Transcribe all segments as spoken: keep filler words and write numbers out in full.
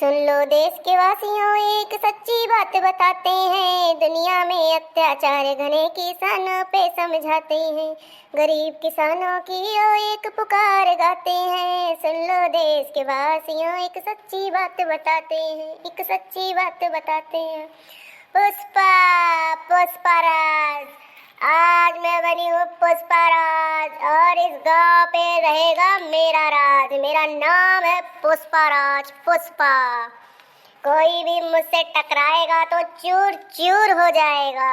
सुन लो देश के वासियों, एक सच्ची बात बताते हैं, दुनिया में अत्याचार घने किसानों पे समझाते हैं, गरीब किसानों की ओ एक पुकार गाते हैं। सुन लो देश के वासियों, एक सच्ची बात बताते हैं, एक सच्ची बात बताते हैं। पुष्पा, पुष्पा राज, आज मैं बनी हूँ पुष्पा राज और इस गांव पे रहेगा मेरा राज। मेरा नाम है पुष्पा राज, पुष्पा। कोई भी मुझसे टकराएगा तो चूर चूर हो जाएगा।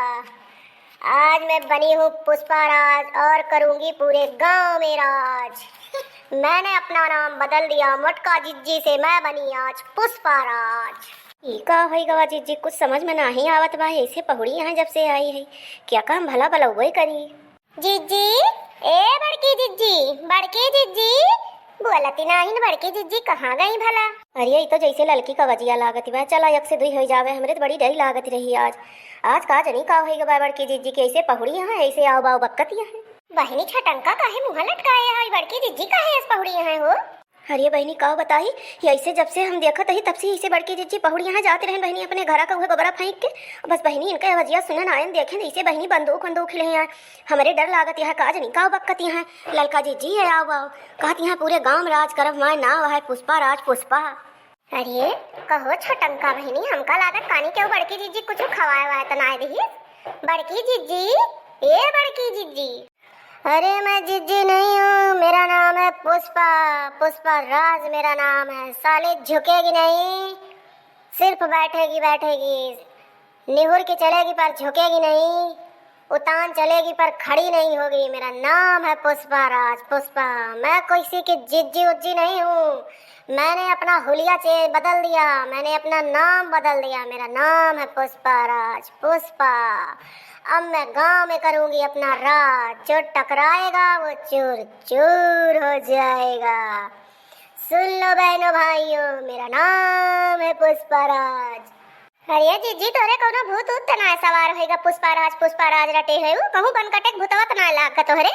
आज मैं बनी हूँ पुष्पा राज और करूँगी पूरे गांव में राज। मैंने अपना नाम बदल दिया, मोटका जिज्जी से मैं बनी आज पुष्पा राज। ई का होई गवा जिज्जी, कुछ समझ में नाही आवत बा, ऐसे पहुड़ी यहाँ जब से आई है, क्या काम भला बलौबे करी। जिज्जी, ए बड़की जिज्जी, बड़की जिज्जी, बोलती नाहिन बड़की जिज्जी, कहाँ गई भला? अरे, ई तो जैसे ललकी कवजिया लागत बा, चला एक से दुई हो जावे, हमरे तो बड़ी डर लागत रही आज। आज का जनी का होई गवा बड़की जिज्जी के, ऐसे पहुड़ी यहाँ, ऐसे आव बाव बक्कत यहाँ। बहिनी छटंका काहे मुँह लटकाए है, बड़की जिज्जी काहे ऐसे पहुड़ी यहाँ हो? अरे बहिनी, का बताई, ये ऐसे जब से हम देखत हई, तब से ऐसे बड़की जिज्जी पहुड़ी यहाँ जात रहन बहिनी, अपने घरा का उहे गोबरा फेंक के। बस बहिनी, इनका आवाजिया सुनन आयन, देखेन ऐसे बहिनी बंदूक वंदूक ले आए। हमरे डर लागत यहाँ, का जनी का बकत यहाँ। ललका जिज्जी, ये आओ, आओ। कहत यहाँ पूरे गांव में राज करब, हमार नाम है पुष्पा राज, पुष्पा। अरे, कहो छटंका बहिनी, हमका लागत कानी केहू बड़की जिज्जी कुछ खवाए वाए त नाय दिहिस। बड़की जिज्जी, ए बड़की जिज्जी। अरे मैं जिज्जी नहीं हूँ, मेरा नाम है पुष्पा, पुष्पा राज मेरा नाम है। साली झुकेगी नहीं, सिर्फ बैठेगी, बैठेगी, निहुर के चलेगी पर झुकेगी नहीं, उतान चलेगी पर खड़ी नहीं होगी। मेरा नाम है पुष्पा राज, पुष्पा। मैं किसी की जिज्जी उज्जी नहीं हूँ, मैंने अपना हुलिया चे-, बदल दिया, मैंने अपना नाम बदल दिया। मेरा नाम है पुष्पा राज, पुष्पा। अब मैं गांव में करूंगी अपना राज, जो टकराएगा वो चूर चूर हो जाएगा। सुन लो बहनों भाइयों, मेरा नाम है पुष्पा राज। अरे जिज्जी, तोरे कौनो भूत ऊत त ना सवार होइगा पुष्पा राज, पुष्पा राज रटे है उ, कहूँ बनकटे के भूतवा त ना लाग तोहरे?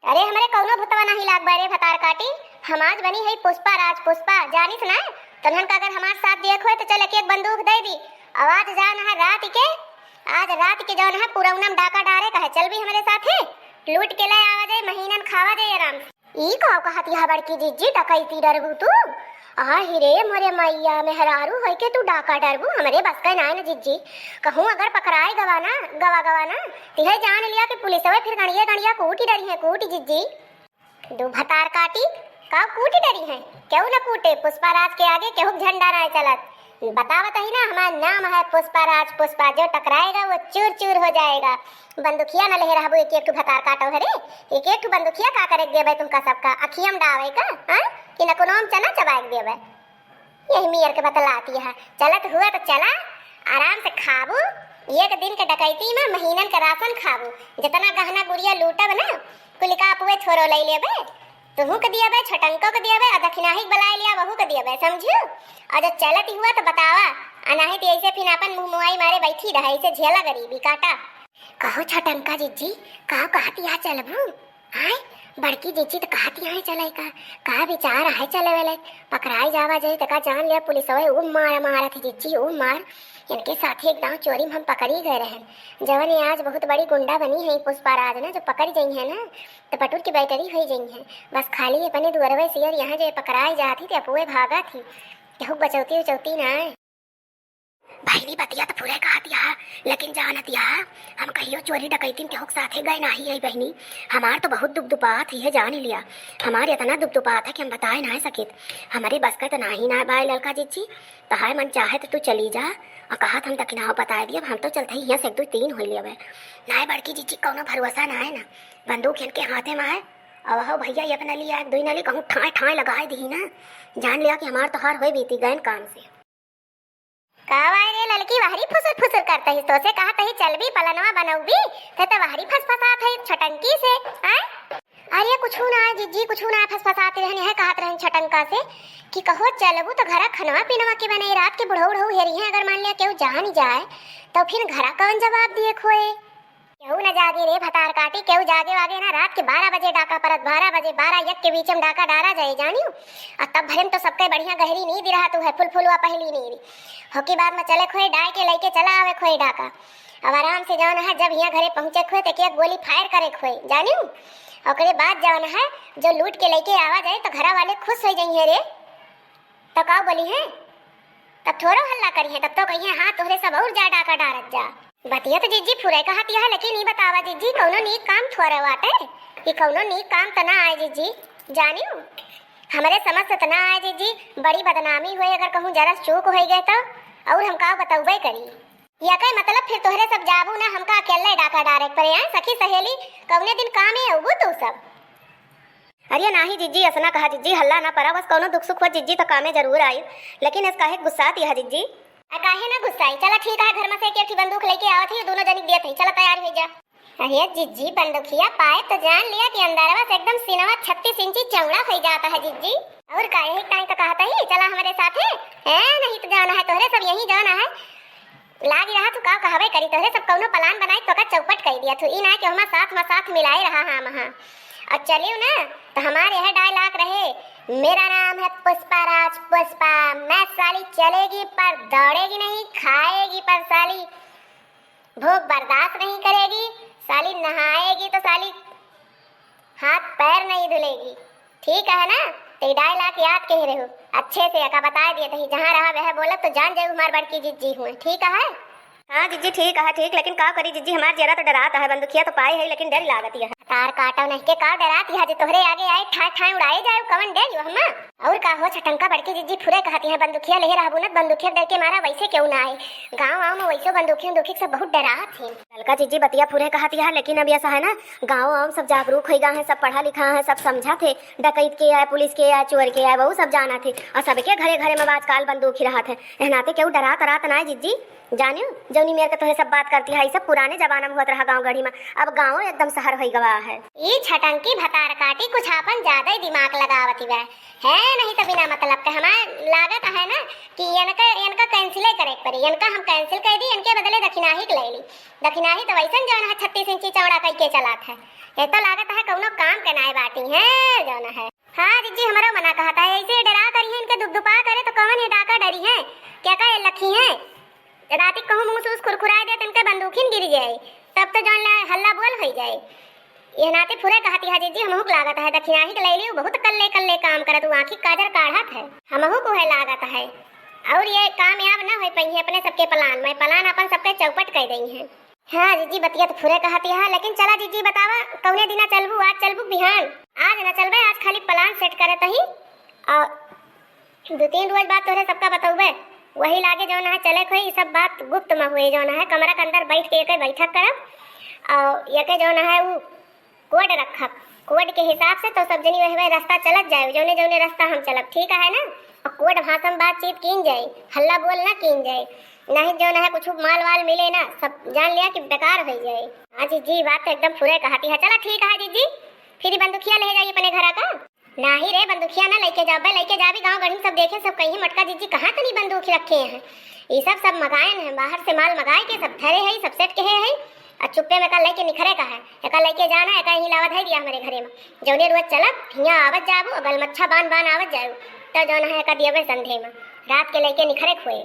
अरे हमरे कौनो भूतवा नाही लाग बा रे भतार काटी, हम आज बनी है पुष्पा राज पुष्पा, जानिस ना? तनहन का अगर हमार साथ दिए होए तो चल एक एक बंदूक दे दी। अब आज जान है रात के, आज रात के जौन है पुरौनम डाका डारे कहे चल भी हमरे साथे, लूट के ले आवा जाए, महीनन खावा जाए आराम से। ई का कहत यह बड़की जिज्जी, डकैती डरबू तू? आहि रे मोरे मैया, मेहरारू होई के तू डाका डरबू? हमरे बस का नाय न जिज्जी। कहूँ अगर पकड़ाए गवा ना, गवा गवा ना, तिहे जान लिया कि पुलिसवे फिर गणिया गणिया कूटी डरी है, कूटी जिज्जी। दू भतार काटी, का कूटी डरी है? केहू न कूटे, पुष्पा राज के आगे केहू के झंडा नाय चलत। बतावत ही ना, हमार नाम है पुष्पा राज पुष्पा, जो टकराएगा वो चूर चूर हो जाएगा। बंदुखिया न लेहे रहबू एक एक ठो भतार काटो हरे, एक एक ठो बंदुखिया का करे के देबे तुमका सबका, अखियम डावे का, हाँ? कि न कोनो में चना चबाए के देबे। यही मियर के बतलाती है, चलत हुआ तो चला, आराम से खाबू, एक दिन के डकैती में महीनन के राशन खाबू, जितना गहना गुड़िया लूटब ना, कुल का अपुए थोरो ले लेबे। तुहू के दियबे, छोटंको के दियबे, और दखिनाही के बलाए लिया, वहू के दियबे, समझू? और जब चलत ही हुआ तो बतावा, आ नाहीं तो ऐसे फिर अपन मुँह मुआई मारे बैठी रहे, ऐसे झेला गरीबी काटा। कहो छोटंका जिज्जी, का कहत यहाँ चलबू? आय, बड़की जिज्जी तो कहत यहाँ चले का, का विचार है चले वाले? पकड़ाई जावा जाए तो का जान लिया पुलिस होए, ऊ मार मारत है जिज्जी, ऊ मार। इनके साथ एक दांव चोरी में हम पकड़ी गए रहन, जवन ये आज बहुत बड़ी गुंडा बनी है पुष्पा राज ना, जो पकड़ गई है ना, तो पटुर की बैटरी हो गई है। बस खाली अपने दुअरवे सियर यहाँ जे पकड़ाए जात ही, ते अपुए भागत ही। केहू बचौती उचौती ना है। बहिनी, बतिया तो पूरे कहत या, लेकिन जानत या, हम कहियो चोरी डकैती में केहू के साथे गए नाही है बहिनी। हमार तो बहुत दुप दुपात ही है, जान ही लिया। हमार इतना दुप दुपात है कि हम बताए ना सकित। हमारे बस का तो नाही ना बाय ललका जिज्जी। तहाय मन चाहे तो तू चली जा। और कहत हम तकिनाव बताए दिया, हम तो चलते ही यहाँ से एक दो तीन हो लिया। नाय बड़की जिज्जी, कौनो भरोसा ना है ना। बंदूक इनके हाथे में है, और हो भैया, एक नली, एक दुई नली कहूँ ठाए ठाए लगाए दी ना, जान लिया कि हमार तोहार होए बीती गयन काम से। का वाय रे ललकी, वहरी फुसुर फुसुर करत ही, तोसे कहत ही चलबी पलनवा बनौबी, ते तो वहरी फसफसात है छटंकी से, आय? अरे कुछू ना है जिज्जी, कुछू ना है, फसफसात रहन, यह कहत रहन छटंका से कि कहो चलबू तो घरा खनवा पीनवा के बने, रात के बुढ़ऊ उढ़ऊ हेरी हैं, अगर मान लिया केहू जान जाए तो फिर घरा कौन जवाब दिए खोए? केहू न जागे रे भतार काटी, केहू जागे वागे ना। रात के बारह बजे डाका परत, बारह बजे, बारह एक के बीच में डाका डारा जाए, जानियो। आ तब भरे में तो सबके बढ़िया गहरी नींद रहत है, फुल फुलवा पहली नींद। होके बाद में चले खोए डाय के लइके चला आवे खोए डाका। अब आराम से जौन है, जब हियाँ घरे पहुँचे खोए, तो एक एक गोली फायर करे खोए, जानियो। ओकरे बाद जौन है, जो लूट के लइके आवा जाए, तो घरा वाले खुश हो जाइए रे। तो का बोली है? तब थोड़ो हल्ला करी है, तब तो कही है, "हाँ, तोहरे सब और जा डाका डारत जा।" बतिया तो जिज्जी फुरे कहत यह, लेकिन ई बतावा जिज्जी, कौनो नीक काम थोड़े बाटे? ई कौनो नीक काम त ना आए जिज्जी, जानियो। हमरे समझ से त ना आए जिज्जी, बड़ी बदनामी हुए अगर कहूँ जरा चूक होई गए तो, और हम का बतौबे करी। यके मतलब फिर तोहरे सब जाबू ना, हमका अकेले डाका डारे के पड़े, हैं? सखी सहेली कौने दिन कामे अउबू तू सब? अरे नाही जिज्जी, असना कहा जिज्जी, हल्ला ना परा, बस कौनो दुख सुख हो जिज्जी तो कामे जरूर आई, लेकिन इस काहे गुस्सात यह जिज्जी? आ काहे ना गुस्साई? चला ठीक है, घर में से एक एक ठे बंदूक लेके आवत ही, दोनों जनी के देत ही, चला तैयार हो जा। अरे जिज्जी, बंदूकिया पाए तो जान लिया कि अंदरवा से एकदम सीनवा छत्तीस इंची चौड़ा हो जाता है जिज्जी। और का, यही टाइम तो कहता ही, चला हमारे साथ है। ए, नहीं तो जाना है तोहरे सब यहीं जाना है। लाग रहा तू का कहबे करी, तोहरे सब कौनो प्लान बनाई तो का चौपट कर दिया तू। ई ना कि हमार साथ में साथ मिलाए रहा, हाँ, हाँ। और चलियो ना, तो हमारे यह डायलॉग रहे, "मेरा नाम है पुष्पा राज पुष्पा, मैं साली चलेगी पर दौड़ेगी नहीं, खाएगी पर साली भूख बर्दाश्त नहीं करेगी, साली नहाएगी तो साली हाथ पैर नहीं धुलेगी।" ठीक है ना? तो ई डायलॉग याद कह रहे हो, अच्छे से एका बता दिए तही, जहाँ रहा वह बोलत तो जान जाऊ हमार बड़की जिज्जी हुए, ठीक है? हाँ जिज्जी ठीक है, ठीक, लेकिन का करी जिज्जी, हमार जियरा तो डरात है, बंदुखिया तो पाए है लेकिन डर लागत यह। तार काटो नहीं के का डरात यह, जे तोहरे आगे आए ठाए ठाए उड़ाए जाए, कवन डर यो हमा? और का हो छटंका बड़की जिज्जी फुरे कहत यह, बंदुखिया लेहे रहबू न, बंदुखिया डर के मारा वैसे केहू ना आए, गाँव आँव में वैसे बंदूखी उंदूखी से बहुत डरात ही। ललका जिज्जी बतिया फुरे कहत यह, लेकिन अब ऐसा है ना, गाँव आँव सब जागरूक होइ गा है, सब पढ़ा लिखा है, सब समझा थे, डकैत के आए, पुलिस के आए, चोर के आए, वहू सब जाना थे। और सबके घरे घरे में आजकाल बंदूक ही रहत है। एहनाते केहू डरात अरात नाय जिज्जी। जानियो, जौनी मेर के तोहे सब बात करती है, ई सब पुराने जमाना में होत रहा गाँव गढ़ी में। अब गाँव एकदम शहर होइ गवा है। ई छटंकी भतार काटी कुछ आपन ज्यादा ही दिमाग लगावती बा। है नहीं तो बिना मतलब के हमार लागत है ना कि इनका, इनका cancel करे के पड़ी। इनका हम cancel कर दी, इनके बदले दखिनाही के ले ली। दखिनाही तो वैसन जौन है छत्तीस इंची चौड़ा कई के चलात है। ये तो लागत है कौनो काम के नाय बाटी है जौन है। हाँ जिज्जी, हमारा मना कहता है, ऐसे डरा करी है इनके दुबदुबा करे तो कौन ये डाका डरी है? क्या का ये लखी है? राती कहूँ मुँह सूस खुरखुराए दे, तनके बंदूखिन गिर जाए, तब तो जौन ला हल्ला बोल होइ जाए। एहनाते फुरे कहती है जिज्जी, हमहू के लागत है, दखिनाही के ले लियो, बहुत कल्ले कल्ले काम करत, उ आँखी काजर काढ़त है, हमहू को है लागत है। और ये कामयाब न होइ पइहे अपने सबके प्लान में, प्लान अपन सबके चौपट कर दइहे। हाँ जिज्जी, बतिया तो फुरे कहती है, लेकिन चला जिज्जी बतावा, कौने दिना चलबू, आज चलबू बिहान? आज न चलबे, आज खाली प्लान सेट करे तही, और दो तीन रोज बाद तोहरे सबका बतौबे। वही लागे जौन है चले खोई, ई सब बात गुप्त में हुए, जौन है कमरा के अंदर बैठ के एके बैठक करब और एके जौन है उ कोड रखब। कोड के हिसाब से तो सब जनी वह, वह रास्ता चलत जाए, जौने जौने रास्ता हम चलब, ठीक है ना? और कोड भाषा में बातचीत कीन जाए, हल्ला बोल ना कीन जाए, नहीं जौन है कुछ माल वाल मिले ना, सब जान लिया कि बेकार हो जाए। हाँ जिज्जी, बात तो एकदम फुरे कहती है। चला ठीक है जिज्जी, फिर ई बंदुखिया ले जाइए अपने घरा का। नाही रे, बंदुखिया ना लेके जाबे, लेके जाबी गाँव गढ़ी में सब देखे, सब कहीं मोटका जिज्जी कहाँ तनी बंदूक रखे हैं। ई सब, सब मगायन है, बाहर से माल मगाए के सब धरे है, सब सेट के है, है। और चुप्पे में का लेके निखरे का है, एका लेके जाना, एका यहीं लावा धई दिया हमारे घरे में। जौने रोज चलब, हियाँ आवत जाबू, और गलमच्छा बान बान आवत जाबू, तो जौन है एका दियबे संधे में, रात के लेके निखरे खोए।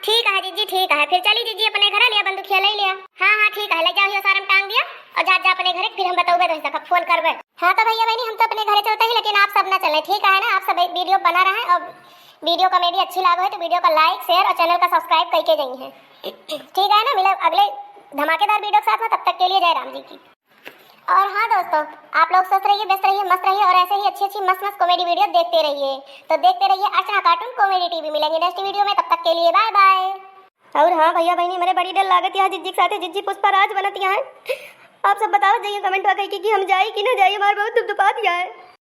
ठीक है जिज्जी, ठीक है, फिर चली जिज्जी अपने घर, लिया बंदुखिया ले लिया। हाँ हाँ ठीक है, ले जाओ, हियो सारम टांग दिया और जा जा अपने घर, फिर हम बतौबे तो सबका फोन करबे। हाँ तो भैया बहनी, हम तो अपने घरे चलते ही, लेकिन आप सब ना चलें, ठीक है ना? आप सब वीडियो बना रहे और वीडियो कॉमेडी अच्छी लागो है तो वीडियो का like, share और channel का subscribe करके जाइए, ठीक है ना? मिले अगले धमाकेदार वीडियो के साथ में, तब तक के लिए जय राम जी की। और हाँ दोस्तों, आप लोग स्वस्थ रहिए, व्यस्त रहिए, मस्त रहिए और ऐसे ही अच्छी अच्छी मस्त मस्त कॉमेडी वीडियो देखते रहिए। तो देखते रहिए अर्चना Cartoon Comedy TV। मिलेंगे नेक्स्ट वीडियो में, तब तक के लिए बाय बाय। और हाँ भैया बहनी, हमरे बड़ी डर लागत यहाँ जिज्जी के साथे, जिज्जी पुष्पा राज बनत यहाँ है। आप सब बतावत जाइए कमेंट में कह के कि हम जाई कि ना जाई, हमार बहुत दुख दुपात यहाँ है।